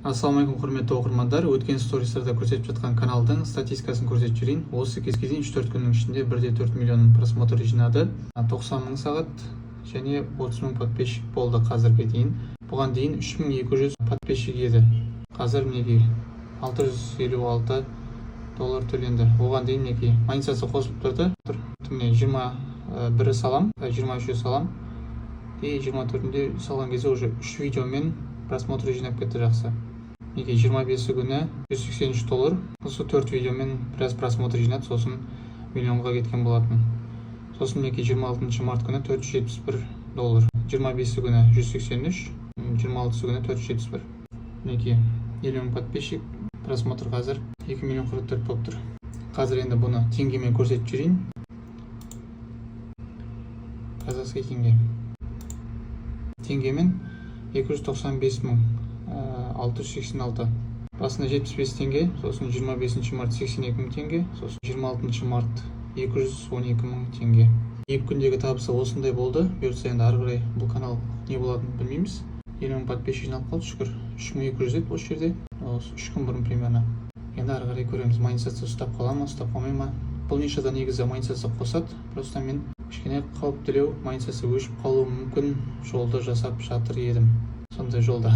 Ассалаумағалейкум, құрметті оқырмандар! Өткен стористерде көрсетіп жатқан каналдың статистикасын көрсетіп жіберейін. Осы кезге дейін 3-4 күннің ішінде 1,4 миллион просмотр жинады, 90 мың сағат және 30 мың подписчик болды қазірге дейін. Бұған дейін 3200 подписчик еді. Қазір, мінекей, 656 доллар төленді. Оған дейін, мінекей, монетизация қосылып тұрды. Міне, 21-і салам, 23-і салам и 24-інде салған кезде уже үш видеомен просмотр жинап кетті жақсы. Мінекей, 25-і күні 183 доллар. Осы төрт видеомен біраз просмотр жинады, сосын миллионға кеткен болатын. Сосын, мінекей, 26 март күні 471 доллар, 25-і күні 183, 26-сы күні 471. Мінекей, 50 мың подписчик, просмотр қазір 2 миллион 44 болып тұр. Қазір енді бұны теңгемен көрсетіп жіберейін. Казахский теңге, теңгемен 295 мың 686. Басында 75 теңге, сосын 25 март 82 мың теңге, сосын 26 март 212 мың теңге. 2 күндегі табысы осындай болды. Бұйыртса, енді ары қарай бұл канал не болатынын білмейміз. 50 мың подписчик жиналып қалды, шүкір. 3200 еді осы жерде осы 3 күн бұрын примерно. Енді ары қарай көреміз, монетизация ұстап қала ма, ұстап қалмай ма. Бұл нишада негізі монетизация қосады, просто мен кішкене қауіптілеу, монетизация өшіп қалуы мүмкін жолды жасап жатыр едім, сондай жолда.